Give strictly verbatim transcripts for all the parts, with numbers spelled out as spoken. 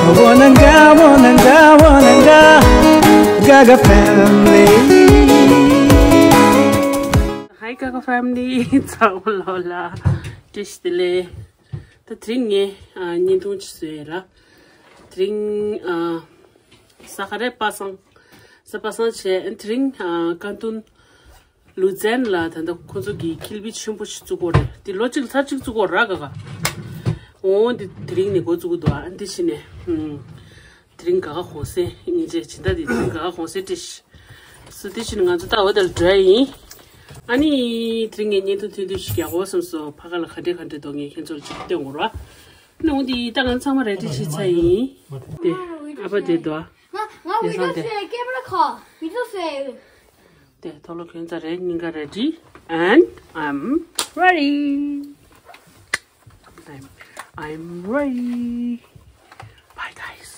Wananga, wananga, wananga, Gaga family. Hi Gaga family. ཚང་མ་ལོ་ལ་བཀྲ་ཤིས་བདེ་ལེགས། ད་དེ་རིང་ངས་ཨ་བརྙན་ཐུང་ཅིག་བཟོས་ཡོད་ར། དེ་རིང་ཨ་ས་ག་རེ་པ་སངས། ས་པ་སངས་བྱས་དེ་རིང་ཨ་ཀན་ཏུན་ལུ་ཛན་ལ་ད་ལྟ་ཁོ་ཚོ་གི་ཁེ་ལས་ཆེན་པོ་ཞིག་བཙུགས་ཀྱི་ཡོད་རེད། དེ་ལོ་གཅིག་ལ་ཚར་གཅིག་བཙུགས་ཀྱི་ཡོད་ར། ག་ག་འོ་འདི་དེ་རིང་ནས་འགོ་བཙུགས་ཀྱི་འདུག་ཨ་འདི་ཕྱི་ནས་ཨུམ། དེ་རིང་ག་ག་གོང་སེ་ངེས་ཅན་སྦྱིན་བདག་དེ་དེ་རིང་ག་ག་གོང་སེ་ཏིས། སུ་དེ་ཕྱི་ནས་ང་ཚོ་ད་འོ་དེར་འགྲོ་ཡ་ཡིན། ཨ་ནི་དེ་རིང་ངས་བརྙན་ཐུང་ཐུང་ཐུང་ཞིག་རྒྱག་དགོས་བསམ་སོང་། ཕ་ག་ལ་ག་འདྲས་ག་འདྲས་འདུག་ངས་ཁྱེད་ཚོར་ཅིག་སྟོན་དགོས་ར། ནང་འདི་ད་ང་ཚང་མ་རེ་ཌི་བྱས་ཚར་ཡིན། དེ་ཨ་ཕ་དེ་འདུག་ང་ང་བི་ཌི་ཡོ་བཟོས། ཀེམ་ར་ཁ་བི་ཌི་ཡོ་བཟོས། དེ་ཐོག་ལོ་ཁྱོད་ཚ་རེ་སྙིང་ག་རེ་ཌི། And I'm ready. I'm, I'm ready. Bye guys.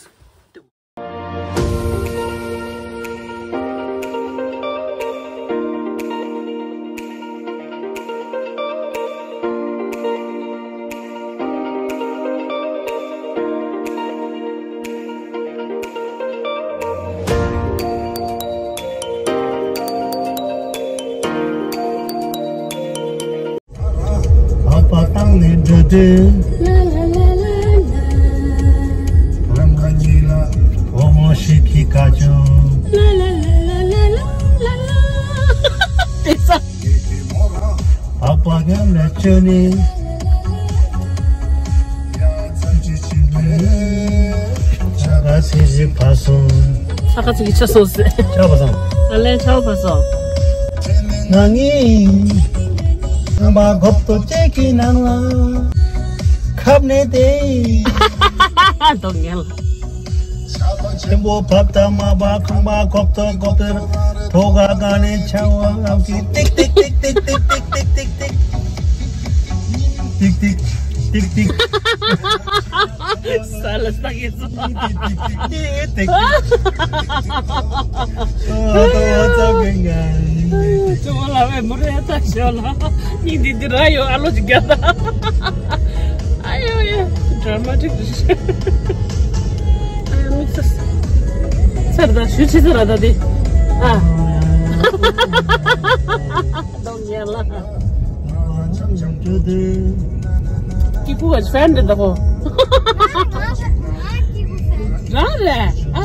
ཨ་ཕ་བཏང་ནས་འགྲོ་དུས། ཨ་མ་གཉིས་ལ་བུ་མོ་ཞིག་གི་བཀའ་བཅོལ། དེ་ས། ཨ་ཕ་མཉམ་ལ་བཅོལ་ནས། ས་ག་ཚིག་ཅིག་ཕ་སོང་། ས་ག་ཚིག་ཅིག་ཕ་སོང་ཟེར། ཆགས་པ་སོང་། ཨ་ལས་ཆགས་པ་སོང་། ང་གཉིས། ཁང་པ་གོབ་ཏོ་གཅིག་གི་ནང་ལ། ཁབ་ནས་དེ། སྡུག་བསྔལ། ཆེན་པོ་བབ་ད་མ་བབ་ཁང་པ་གོབ་ཏོ་གོབ་ཏོ། ཐོག་ཁ་ག་ནས་ཆང་བ་ལམ་གྱི་ཏིག་ཏིག་ཏིག་ཏིག་ཏིག་ཏིག་ཏིག་ཏིག་ཏིག་ཏིག། ཏིག་ཏིག་ཏིག་ཏིག། ས་ལ་ས་གི་ས། ཏིག་ཏིག་ཏིག་ཏིག། ཅོ་ལ་བའི་མོ་རེ་ཚ་ཤོ་ལ། སྙིང་འདི་འདི་ར་ཡོ་ཨ་ལོ་ཅིག་རྒྱབ་ད། ཨ་ཡོ་ཡོ། ཌ་ར་མ་ཊིག་རེད། ཨ་ཡོ་མིག་སི་སེར་ད་ཞུ་ཆི་ཟེར་ར་ད་དེ། ཨ། གདོང་ཡར་ལ། སྐྱིད་པོ་བ་ཧྥན་རེད་ད་ཁོ། རང་རེད། ཨ།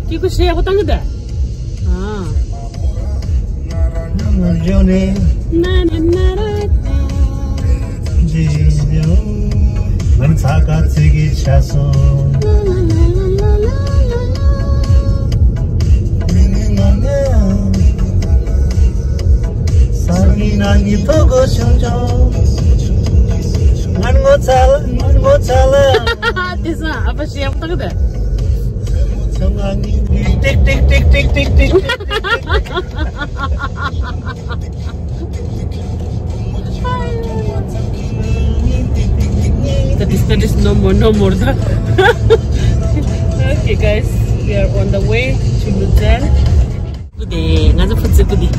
སྐྱིད་པོ་ཞེ་ཡག་པོ་བཏང་གི་འདུག་ཨ། ང་ཚ་ག་ཚིག་གི་ཆ་སོང་། ས་མི་ན་ནི་ཐོ་གོ་ཆུང་ཆུང་། ང་ངོ་ཚ་ལ་ང་ངོ་ཚ་ལ། དེ་ས་ཨ་ཕ་ཞེ་ཡག་པོ་བཏང་གི་འདུག་ཚང་མ་ནི་ཏིག་ཏིག་ཏིག་ཏིག་ཏིག་ཏིག། That is, that is no more, no more. Okay, guys, we are on the way to Luzern. Today, ང་ཚོ་ཕུ་ཚུ་ཀུ་དི།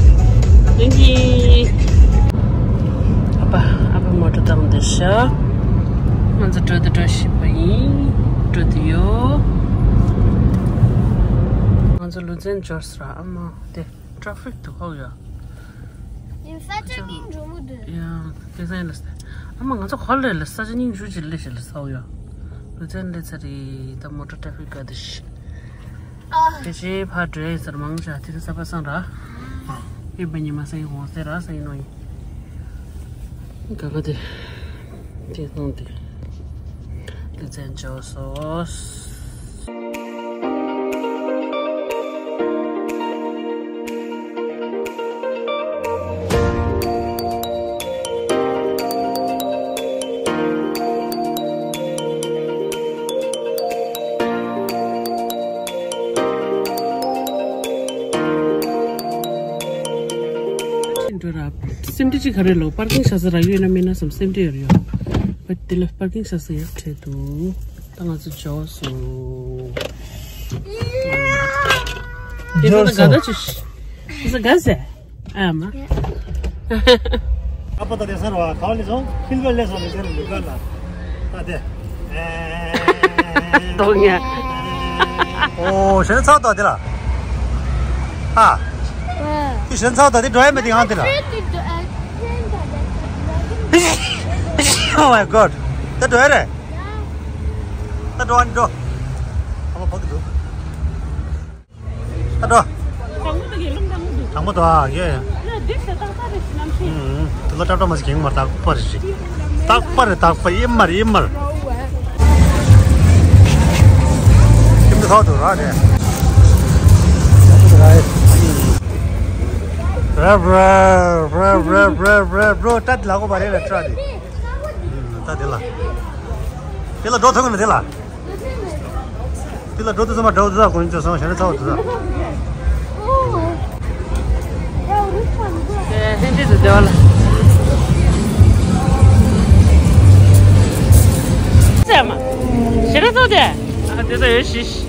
Thank you. ཨ་ཕ་ཨ་ཕ་མོ་ཊ་བཏང་བསྡད་ཤག་ང་ཚོ་འགྲོ་དུ་འགྲོ་བཞིན་པ་ཡིན། འགྲོ་དུ་ཡོད། ང་ཚོ་ལུ་ཛན་འབྱོར་སོང་ར། ཨ་མ་དེ་ཊ་ཕིག་འདུག་ཧོ་ཡ། ཡིན་ས་ཆ་སྙིང་རྗེ་མོ་འདུག་ཡ། དེ་ས་ཡིན་ལ་སྟེ། ཨ་མ་ང་ཚོ་ག་ལེ་ལ་ས་ཆ་སྙིང་རྗེ་ཅིག་ལས་ཤིག་ལ་ས་ཧོ་ཡ། ལུ་ཛན་ལས་ཚར་རེད། ད་མོ་ཊ་ཊ་ཕིག་ག་དེ་ཤི། དེ་བཞིན་ཕར་འགྲོ་ཡིན་ཟེར་མང་ཆ་དེ་རིང་ས་པ་སངས་ར། ཨེ་བ་ཉི་མ་སང་ཡིན་འོང་ཟེར་ར་སང་ཡིན་ནོ་ཡིན། ག་ག་དེ། དེ་སོང་དེ། ལུ་ཛན་འབྱོར་སོང་། འགྲོ་ར། སེམས་ཁྲལ་ཅིག་ག་རེ་ལོ་པར་ཀིང་བཞག་ས་རག་ཡོད་ན་མེད་ན་བསམ་སེམས་ཁྲལ་ཡོད་རེད་ཡོད། པར་དེ་ལ་པར་ཀིང་བཞག་ས་ཡོད་འཕྲད་འདུག་ད་ང་ཚོ་འབྱོར་སོང་། འབྱོར་སོང་། དེ་ཚོ་ག་ཟེ། ཨ་མ། ཨ་ཕ་ད་དེ་སར་བ་ག་བ་ལས་སོང་། ཕིལ་བ་ལས་སོང་ལས་ཟེར་ལུས་ཀ་ལ། ད་དེ། ཨེ། གཏོང་ཡ། ཨོ་ཞེ་ན་ཚ་བ་དང་དེ་ལ། ཨ། དེ་ཞེ་ན་ཚ་བ་དང་དེ་འགྲོ་ཡ་མེད་དེ་ཡང་དེ་ལ། Oh my god. ད་འགྲོ་ཡ་རེད། ད་འགྲོ་ཨ་ནི་འགྲོ། ཨ་མ་བག་གི་འདུག་ད་འགྲོ། དང་པོ་དང་ཡེ་ལམ་དང་པོ་འདུག་དང་པོ་དང་ཡེ། ལ་འདི་ས་ཏག་ཏག་རེད་ནམ་ཤི། ཨུམ། དེ་ལ་ཏག་ཏག་མ་ཟིག་གིང་མར་ཏག་པ་རེད། ཏག་པ་རེད། ཏག་པ་ཡིན་མར་ཡིན་མར། ཁྱིམ་དུ་ཁག་ཏུ་ར་རེད། ར་ར་ར་ར་ར་ར་ར་ཏག་ལ་གོ་བ་རེད་ལ་ཏྲ་རེད། ད་དེ་ལ། དེ་ལ་འགྲོ་ཐུབ་ཀྱི་མེད་དེ་ལ། དེ་ལ་འགྲོ་དུས་ཙམ་པ་འགྲོ་དུས་ཙམ་དགོན་ཆུ་སོང་ཞལ་ནས་ཚ་བ་དུས་ཙམ། ལྷན་རྒྱས་སུ་བདེ་བ་ལ། ཙེ་མ། ཞལ་ནས་ཚ་བ་དེ། ཨ་དེ་ཚ་ཡོད་ཤི་ཤི།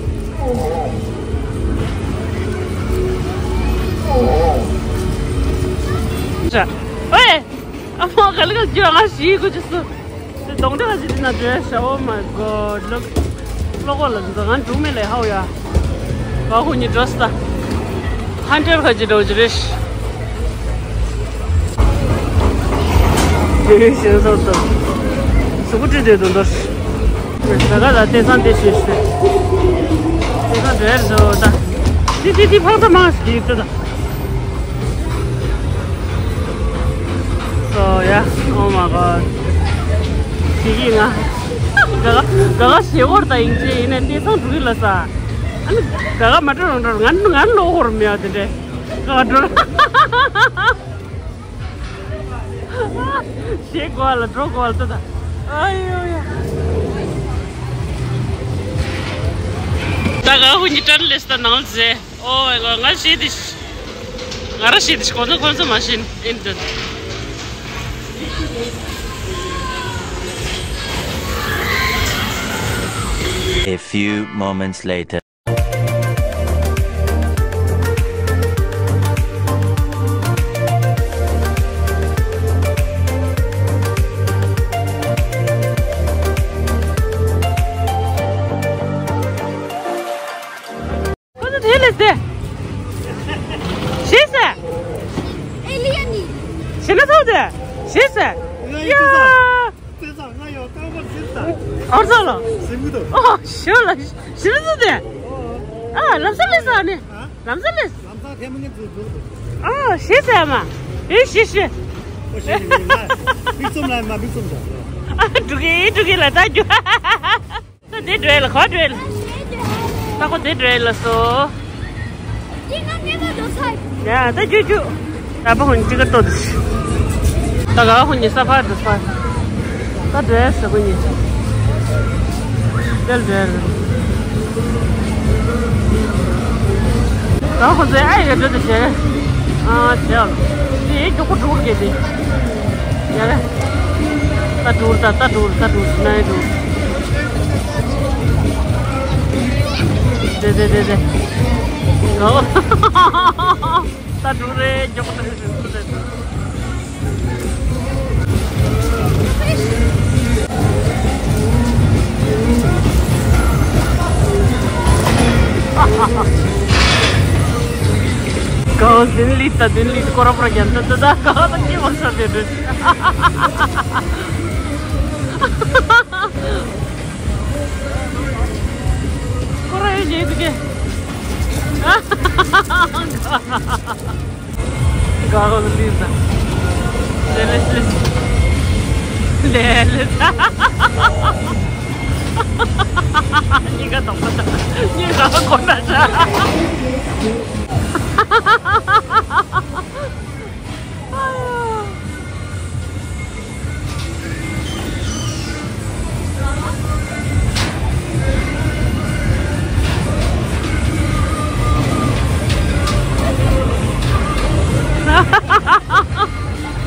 ཨོའེ། ཨ་མ་ག་ལི་ག་ཇོ་ང་ཞིག་གོ་ཅི་སུ། དེ་གདོང་འདྲ་ག་ཅི་དེ་ན་འདྲེ་ཤ། Oh my god, look. ལོ་གོ་ལ་འཛོ་ང་འགྲུག་མེད་ལས་ཧའོ་ཡ། ག་ཧུ་ཉི་འགྲོ་སི་ད། ཧན་ཏེར་ག་ཅི་འགྲོ་ཅི་རེ་ཤི། དེ་ཤེས་སོ་ཏོ། སུ་གུ་ཏི་དེ་དུ་འདོར་ཤི། ད་ག་ལ་དེ་སང་དེ་ཤེས་ཤི། དེ་སང་འདྲེ་འགྲོ་ད། ཏི་ཏི་ཏི་ཕང་ད་མང་ཞིག་ཏི་ད། So yeah, oh my god. དེ་གི་ང་། ག་ག་ག་ག་ཞེ་བོར་ད་ཡིན་ཅེ་ཡིན་ནས་དེ་སང་འགྲུལ་ལ་ས། ཨ་ནི་ག་ག་མ་འགྲོ་རང་འགྲོ་ང་ང་ལོ་ཧོར་མེད་ཨ་དེ་འདྲས། ག་ག་འགྲོ། ཞེ་གོ་ལ་འགྲོ་གོ་ལ་ད་ད། ཨ་ཡོ་ཡ། ད་ག་ཧུ་ཉི་ཏྲན་ལེ་སི་ད་ནང་ལ་ཟེ། ཨོ་ང་ང་ཤེས་དེ། ང་ར་ཤེས་དེ་ཁོང་ཚོ་ཁོང་ཚོ་མ་ཤེས་ཨིན་དུ། A few moments later. ཁོ་ཚོ་དེ་ལས་ཟེ། ཤེས་ཟེ། ཨེ་ལི་ཡ་ནི། ཤེས་ན་ཚོགས་ཟེ། ཤེས་ཟེ། ཡ། ཨོ་ཙོ་ལོ། ཨོ་ཤོ་ལ་ཤེས་ན་ཚོགས་ཟེ། ཨ་ལམ་སང་ལས་ཟ་ནི། ལམ་སང་ལས། ཨོ་ཤེས་ཟེ་མ། ཨེ་ཤེས་ཤེས། ཨ་འགྲུག་གི་འགྲུག་གི་ལ་ད་རྒྱུ། ད་དེ་འགྲོ་ཡ་ལ་ག་འགྲོ་ཡ་ལ། ད་ཁོ་དེ་འགྲོ་ཡ་ལ་སོ། ཡ་ད་རྒྱུ་རྒྱུ། ད་པ་ཧུན་ཅི་ག་ཏོ་དུ་ཤི། ད་ག་ཧུན་ཉི་ས་ཕ་དུ་ཕ། ད་འགྲོ་ཡ་ས་ཧུན་ཉི། དེ་ལ་འགྲོ་ཡ་ལ། ད་ཁོ་ཚོས་ཨ་ཡི་ག་འགྲོ་དུ་ཤི། ཨ་ཅག་དེ་མགྱོགས་པོ་འགྲོ་དགོས་ཏེ། ཡ་རེད། ད་འགྲུལ་ད་ད་འགྲུལ་ད་འགྲུལ་ན་ཡི་འགྲུལ། དེ་དེ་དེ་དེ། ད་འགྲུལ་རེད་མགྱོགས་པོ་ད་འགྲུལ་རེད། གང་ཟིན་ལི་ད་དིན་ལི་ཀོ་ར་པར་རྒྱན་ད་ད་ད་གང་ད་ཀྱེ་མ་ས་དེ་འདྲ། ཀོ་ར་ཡོད་ཉེ་དུ་ཀེ། གང་ལི་ད། ལེ་ལེ་ལེ། ལེ་ལེ་ད། ཉིན་ག་དོག་པ་ད། ཉིན་ག་ཀོ་ན་ད།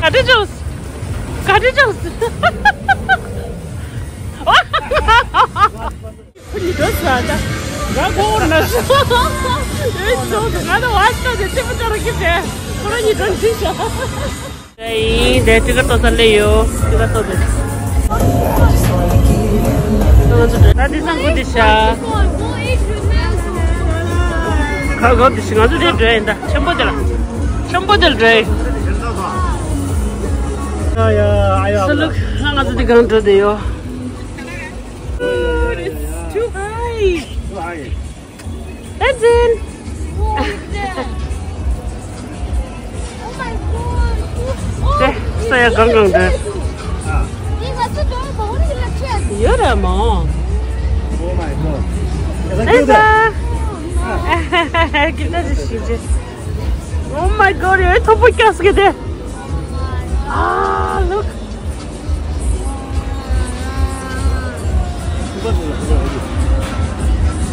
ག་འདྲ་བྱུང་། ག་འདྲ་བྱུང་། ཁོ་གཉིས་འགྲོ་ཟ་ད། ང་ཁོ་བོར་ན་ཤོག་ཨེ་ཤོག་ང་ད་བ་ཤོག་དེ་ཅི་མ་ཅོ་ར་ཀི་ཏེ། ཁོ་རང་གཉིས་འགྲོ་འདི་ཤོག་ཨེ་དེ་ཏི་ཀ་ཏོ་ས་ལེ་ཡོ། ཏི་ཀ་ཏོ་དེ། ད་དེང་སང་གོ་དེ་ཤ། ཁ་གོ་དེ་ཤ་ང་ཚོ་དེ་འགྲོ་ཡིན་ད། ཆེན་པོ་དེ་ལ། ཆེན་པོ་དེ་ལ་འགྲོ་ཡིན། ཡ་ཡ་ཨ་ཡ། ས་ལུག་ང་ཚོ་དེ་གང་འགྲོ་དེ་ཡོད། Dude, it's too high. That's in. Oh my god. དེ་ས་ཡ་གང་གང་དེ། ཡོད་ར་མོ། Oh my god. དེ་ས། ཀི་ཏ་ཞིག་ཞིག་ཅེ། Oh my god, ཡོད་མཐོན་པོ་སྐྱག་སྐད་དེ། Ah, look.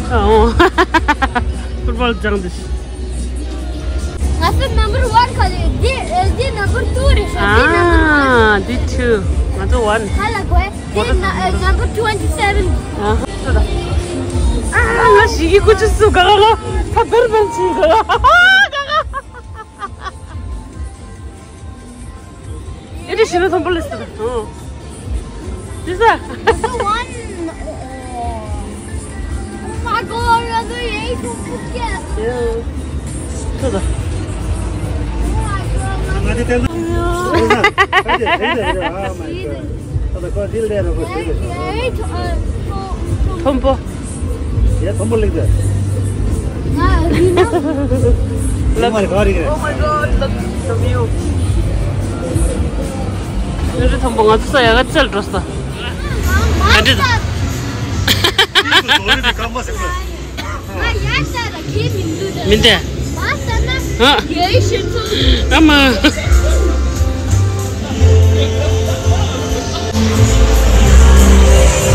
ཨོ། ཕུཊ་བོལ་སྦྱང་དུས། ང་ཚོ་number one ཁ་ལས་འདི་འདི་number two རེད་ཤག་འདི་number one. ཨ། འདི་two. ང་ཚོ་one. ཧ་ལ་གོ་ཨེ། འདི་number twenty seven. ཨ། ང་ཞིག་གི་ཀུ་ཅི་སུ་ག་ག་ག་ཐ་བེར་བེར་ཆི་ག་ག་ག་ག། ཨེ་འདྲ་ཞིག་ན་མཐོན་པོ་ལས་སོ། ཨོ། དེ་ས། Number one. Oh my god, another eight to get. Yeah. ཐོ་ད། Oh my god. ང་དེ་དེ་ན། ཨ་མ་ཡ། ད་ཁོ་དེ་ལས་རོ་ཁོ་དེ་ལས་རོ། Eight, uh, མཐོན་པོ། ཡ་མཐོན་པོ་ལེགས་འདུག་ང་རི་ན། ལགས་མ་རེད་ག་རེད། Oh my god, look the view. ཡ་རི་མཐོན་པོ། ང་ཚོ་ས་ཡ་ག་ཚལ་འགྲོ་ས། ག་འདྲི། ང་ཡ་ས་ལ་ཁྱེད་མི་འདུག་ད། མི་འདུག་མ་ས་ན། ཨ། ཡ་ཡི་ཤེས་ཚོད། ཨ་མ།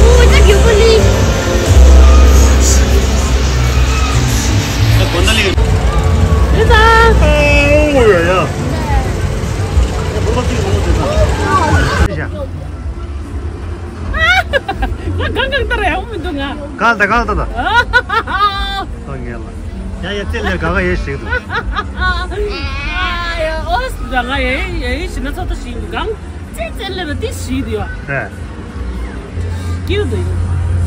Oh, it's a beautiful. ང་གང་གང་ལྟར་ཡག་པོ་མི་འདུག་ང་། གང་ལྟ་གང་ལྟ་ད། ཨ་ངས་ལ། ཡ་ཡ་རྩེ་ལེར་ག་ག་ཡེ་ཞིག་འདུག་ཨ་ཡ་ཨོ་ད་ང་ཡེ་ཡེ་ཞིག་ན་ཚོ་ད་ཞིག་འདུག་གང་རྩེ་རྩེ་ལེར་ཏི་ཞིག་འདུག་ཡ། རེད། སྐྱིད་འདུག་ཡ།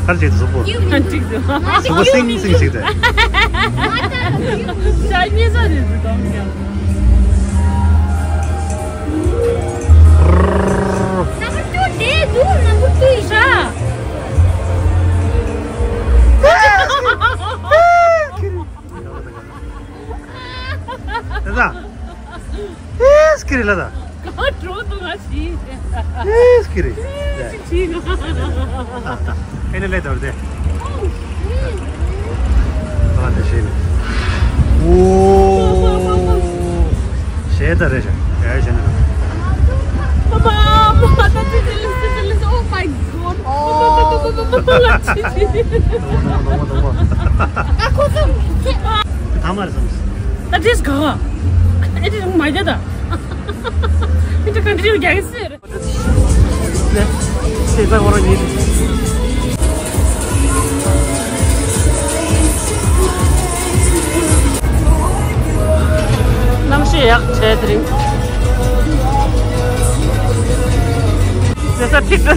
གར་ཅིག་འདུག་གཟུགས་པོ། གཟུགས་པོ་སིང་སིང་ཞིག་འདུག་ཅ་ཉེ་ས་རེད་འདུག་གང་ཡ། Number two འདི་འདུག Number two ཡིན་ཤག་དེ་ད། ཨེ་སྐྱིད་རེད་ལ་ད། ག་འགྲོ་འདུག་ང་ཞིག་ཨེ་སྐྱིད་རེད། ཅི་ང་། ཨ་ད། ཨེ་ནི་ལེ་དོར་དེ། ཨ་དེ་ཤེས་ནི། ཨོ། ཤེས་ད་རེད་ཤག་ཡ་ཤེས་ནི། Oh my god. ཨ་ཁོ་ཚོ། ད་མ་རེད་བསམ། ད་ཅིས་ག་ཨེ་ཅིས་མ་རྒྱ་ད། ཨེ་ཅིས་ག་འདྲི་རྒྱ་གི་སེ་རེད། ནས་ཤེས་ད་ཁོ་རང་ཉིད། གནམ་གཤིས་ཡག་བྱས་དེ་རིང་། བྱས་ས་ཁྲིག་ཏུ།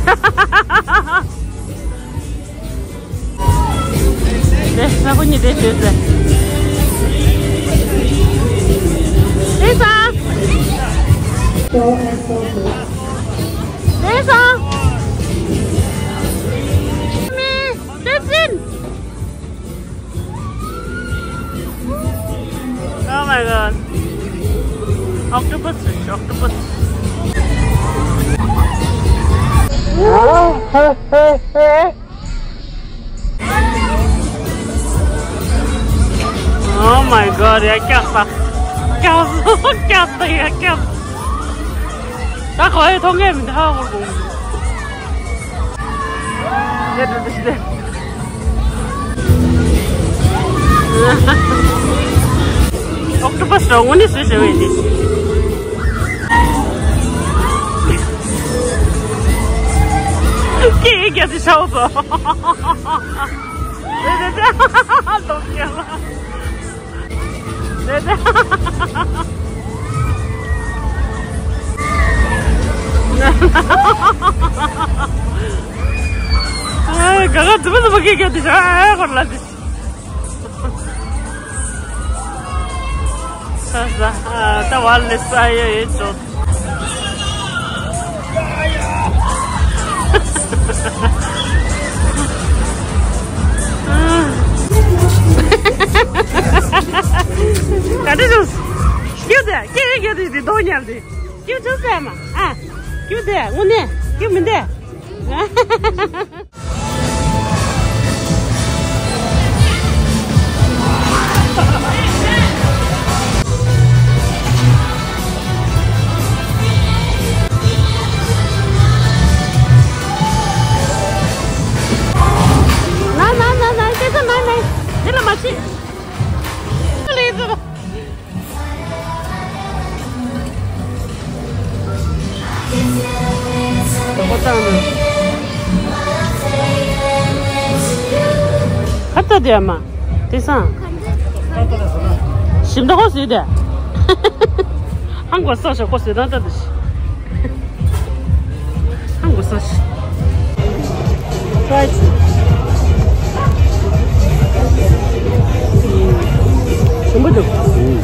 དེ་ས་ཁོ་གཉིས་དེ་བྱོས་ཟེར། དེ་ས། དེ་ས། མི། དེ་ཙིན། Oh my god. Octopus fish, octopus. Oh my god, ཡ་སྐྱག་ས། སྐྱག་ས། སྐྱག་ས། ཡ་སྐྱག་ས། ད་ག་ཡ་མཐོང་ངེས་མི་འདུག་ཧ་གོ་གོ། ཨོག་ཊོ་པཱས་རང་ངོ་ནས་བཟོས་བྱས་པ་ཡིན་ཏེ། སྐད་རྒྱག་དེ་ཤའོ་བཟོ། རེད་རེད་རེད། ལོག་རྒྱག་ལ། རེད་རེད། ཨ་ག་ག་ཙི་མ་ཙི་མ་ཁེ་ཁེ་དེ་ཤ་ཨ་ཧོར་ལ་དེ། ས་ས་ཨ་ད་བ་ལེ་ས་ཡ་ཡེ་ཅོ། ག་འདྲ་བྱུང་། སྐྱིད་དེ་སྐྱིད་སྐྱིད་དེ་དེ་གདོང་ཉར་དེ། སྐྱིད་བྱུང་ཟེར་མ་ཨ། སྐྱིད་དེ་དངོས་གནས་སྐྱིད་མི་འདུག་ན་ན་ན་ན་སྐད་ཆ་མ་ནས་འདི་ལ་མ་ཤི། ལས་ཟེར། ཧ་ད་དེ་ཨ་མ། དེ་སང་། ཞིམ་ད་ཧོ་ཟེར་དེ། ཧང་གོ་ས་ཞོ་ཁོ་ཟེར་ད་ད་དེ་ཤི། ཧང་གོ་ས་ཞི། Try to. ཞིམ་པོ་འདུག་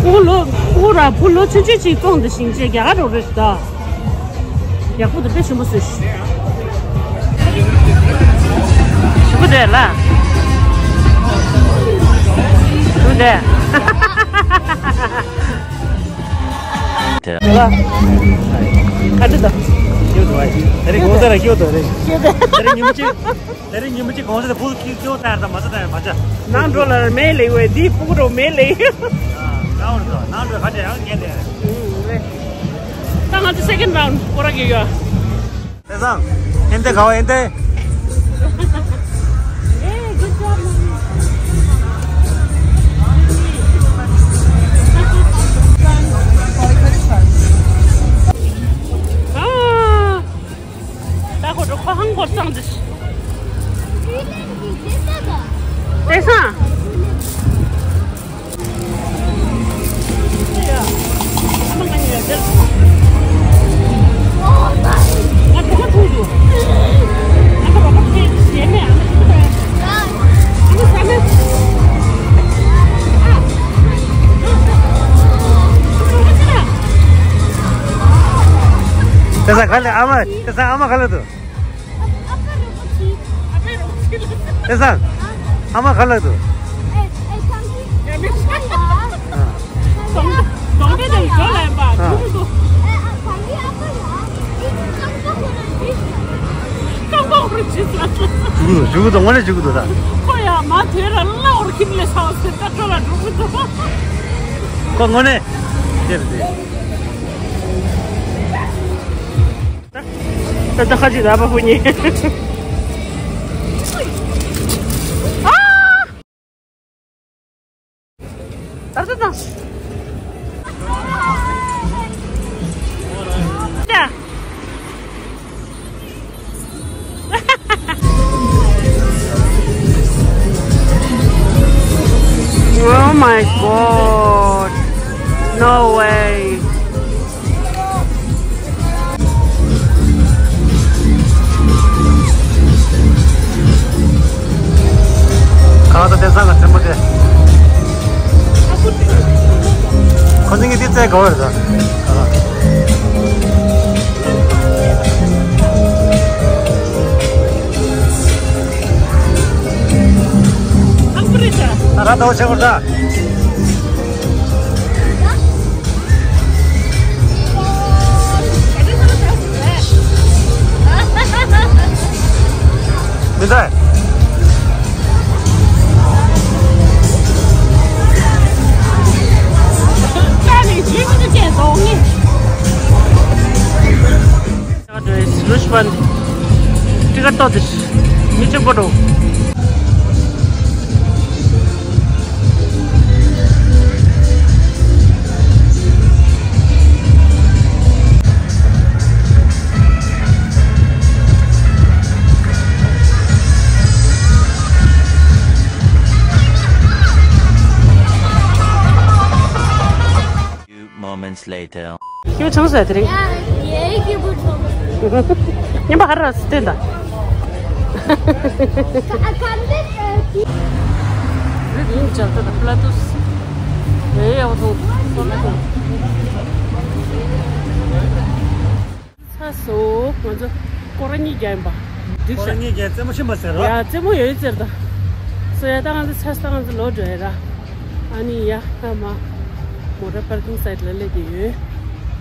ཕྲུ་གུ་ལོ་ཕྲུ་གུ་ར་བུ་ལོ་ཆུང་ཆུང་ཅིག་བཙོང་དུ་ཞིང་ཆེ་རྒྱ་གར་རོ་རེད་ད། ཡག་པོ་འདུག་དཔེ་ཞིམ་པོ་བཟོས་ཤིག་ཞིམ་པོ་འདུག་ལ། ཞིམ་པོ་འདུག་ལ། ཁ་ཁྲི་དང་། ཁྱེད་དུ་བ། དེ་རིང་ངོ་ཚ་ར་ཁྱེད་དུ་རེད། ཁྱེད་དུ། དེ་རིང་ཉིན་མོ་གཅིག་དེ་རིང་ཉིན་མོ་གཅིག་གོང་ས་དེ་བུ་ཁྱེད་ཁྱེད་དར་དང་མ་ཚ་དར་མ་ཆ། ནང་འགྲོ་ལ་མེ་ལེགས་བས་འདི་ཕྲུ་གུ་རོ་མེ་ལེགས། ནང་འགྲོ་ནང་འགྲོ་ཁ་ཆ་ཡང་ཉན་དེ། ད་ང་ཚོ་second round སྐོར་ར་གི་ཡོད། ཨེ་སང་། ཨེན་ཏེ་ག་བ་ཨེན་ཏེ། Hey, good job, mommy. ད་ཁོ་ཁོ་ཧང་གོ་སང་དེ། ཨེ་སང་། དེ་ས་ག་ལེ་ཨ་མ། དེ་ས་ཨ་མ་ག་ལེ་འདུག་དེ་སང་། ཨ་མ་ག་ལ་འདུག་ཇུ་གུ་དང་དངོས་གནས་ཇུ་གུ་དང་། ཁོ་ཡ་མ་དེ་ར་ལ་འོར་ཁིམ་ལས་ས་བ་སེ་ད་ཁོ་ལ་འགྲོ་གི་འདུག་ཁོ་དངོས་གནས་དེ་རེད་དེ། ད་ད་ཁ་ཅིག་ད་པ་ཧུ་ཉི། ད་ད་ད། ད། Oh my God. No way. གང་ལྟར་དེང་སང་གི་རྩེད་མོ་དེ། ཁོ་ཚོ་གཉིས་དེ་རྩེད་དགའ་བོ་རེད་ད། ད་ར་ཏོ་ཆེ་བར་ད། མི་འདུག་རུཤ་པན། ཊི་ཀེ་ཊི་ཏོག་ཏི། མི་གཅིག་པོ་འགྲོ། Few moments later. ཁྱོད་ཆང་ཟ་དེ་རིང་། ཡ་ཡའི་སྐྱིད་པོ་ཆོག་ཉན་པ་ཧ་ར་སི་སྟེ་འདའ། I can't get, uh, ཡིན་ཅག་ད་ད་པླ་ཏུས། ཨེ་ཡག་པོ་མཐོང་། སོ་ལ་མཐོང་། ཚ་སོ། ང་ཚོ་སྐོར་ར་གཉིས་བརྒྱབ་ཡིན་པ། འགྲིག་ཤག་སྐོར་ར་གཉིས་བརྒྱབ་རྩེད་མོ་ཤི་མ་ཟེར་རོ། ཡ་རྩེད་མོ་ཡོད་ཟེར་ད། སོ་ཡ་ད་ང་ཚོ་ཚ་སོ་ད་ང་ཚོ་ལོག་འགྲོ་ཡ་ར། ཨ་ནི་ཡ་ད་མ། མོ་ཊ་པར་ཀིང་སའིཊ་ལ་སླེབས་བསྡད་ཡོད།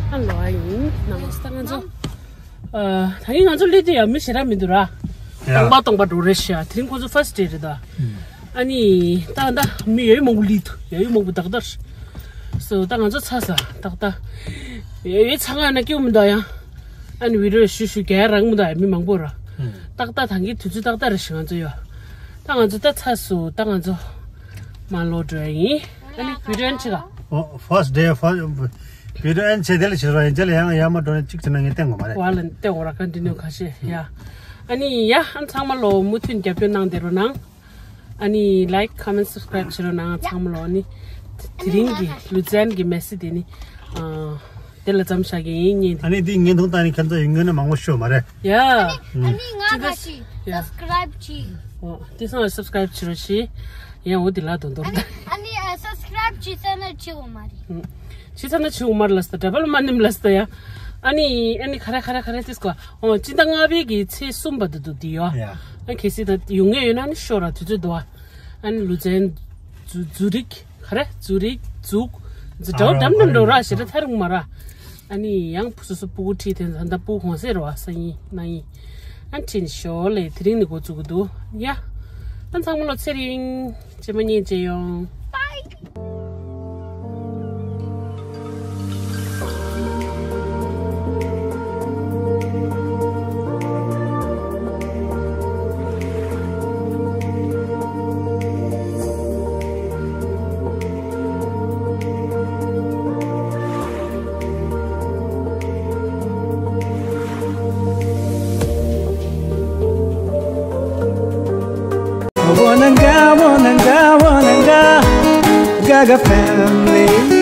ཨ་ལོག་ཨ་ཡིན་ནམ་ད་ང་ཚོ། ཨ། ད་ཡིན་ང་ཚོ་སླེབས་དུས་ཡང་མི་ཞེ་དྲག་མི་འདུག་ར། ཡ། སྟོང་པ་སྟོང་པ་འགྲོ་རེད་ཤག་དེ་རིང་ཁོ་ཚོ་ཕར་སི་ཊི་ཌེ་རེད་ད། ཨ་ནི་ད་ད་མི་ཡོད་མང་པོ་སླེབས་འདུག་ཡོད་མང་པོ་ཏག་ཏག་རེད། སོ་ད་ང་ཚོ་ཚ་ས་ཏག་ཏག་ཡོད་ཚ་ང་ན་སྐྱིད་མི་འདུག་ཡ། ཨ་ནི་བི་ཌི་ཡོ་ཞུ་ཞུ་རྒྱག་རག་མི་འདུག་ཡ་མི་མང་པོ་ར། ཏག་ཏག་ད་གིན་དུས་ཚོད་ཏག་ཏག་རེད་ཤག་ང་ཚོ་ཡོད། ད་ང་ཚོ་ད་ཚ་སོ་ད་ང་ཚོ་མ་ལོག་འགྲོ་ཡ་ཡིན། ཨ་ནི་བི་ཌི་ཡོ་ཨེན་ཌི་བྱེད་ག་ཨོ། ཕར་སི་ཊི་ཌེ་ཕར་སི་ཊི། བི་ཌི་ཡོ་ཨེན་ཌི་བྱས་དེ་ལ་བྱེད་རོགས་ཡིན། རྗེས་ལ་ཡང་ཡར་མར་འགྲོ་ནས་གཅིག་བྱས་ན་ངས་བསྟན་དགོས་མ་རེད། བ་ལ་བསྟན་དགོས་ར་ཀོན་ཊི་ནིའུ་ཁ་ཤས་ཡ། ཨ་ནི་ཡ་ཨ་ཚང་མ་ལོ་མུ་མཐུད་རྒྱབ་སྐྱོར་གནང་བསྡད་རོགས་གནང་། ཨ་ནི་ལའིཀ་ཁོ་མེན་ཊི་སབ་སི་ཀ་རའིབ་བྱེད་རོགས་གནང་ཚང་མ་ལོ། ཨ་ནི་དེ་རིང་གི་ལུ་ཛན་གི་མེ་སི་དེ་ནི་ཨ་དེ་ལ་མཚམས་བཞག་གི་ཡིན་ངས། ཨ་ནི་འདི་བརྙན་ཐུང་ལྟ་ནི་ཁྱེད་ཚོ་ཡིན་ངོས་ནས་མང་པོ་ཤོད་མ་རེད། ཡ། ཨ་ནི་ང་ཁ་ཤས་ཡ་སབ་སི་ཀ་རའིབ་བྱེད། ཨོ་དེ་སང་ལ་སབ་སི་ཀ་རའིབ་བྱེད་རོགས་ཞེས། ཡང་འོ་དེ་ལ་དོན་དོར་ད། ཨ་ནི་ཨ་སབ་སི་ཀ་རའིབ་བྱེད་ས་ན་བྱེད་འོ་མ་རེད། བྱེད་ས་ན་བྱེད་འོ་མ་རེད་ལ་སྟ་འདྲ་པ་ལ་མ་ནིམ་ལ་སྟ་ཡ། ཨ་ནི་ཨ་ནི་ག་རེ་ག་རེ་ག་རེ་ཏིས་གོ་ཨོ་སྤྱི་ཟླ་ལྔ་པའི་གི་ཚེས་གསུམ་པ་དུ་དུ་དི་ཡོ། ཡ། ཨ་གལ་སྲིད་ད་ཡོང་ངེས་ཡོད་ན་ནི་ཤོག་ར་དུས་ཚོད་འདུག་ཨ། ཨ་ནི་ལུ་ཛན་ཛུ་ཛུ་རིག་ག་རེ་ཛུ་རིག་ཛུག་ཛུ་འདྲ་བོ་འགྲམ་འགྲམ་འགྲོ་ར་ཞེ་དྲག་ཐར་མ་ར། ཨ་ནི་ཡང་སོ་སོ་སྤུ་གུ་ཁྲིད་དེ་ད་ལྟ་སྤུ་གུ་གོང་སེ་རོ་ཨ་ས་ཡིན་ན་ཡིན། ཨ་ཁྲིད་ནི་ཤོག་ལེ་དེ་རིང་ནི་འགོ་བཙུགས་གི་འདུག་ཡ། ཨ་ཚང་མ་ལོ་ཚེ་རིང་ཇེ་མ་ཉེ་ཇེ་ཡོང་། Wananga, wananga, wananga, Gaga family.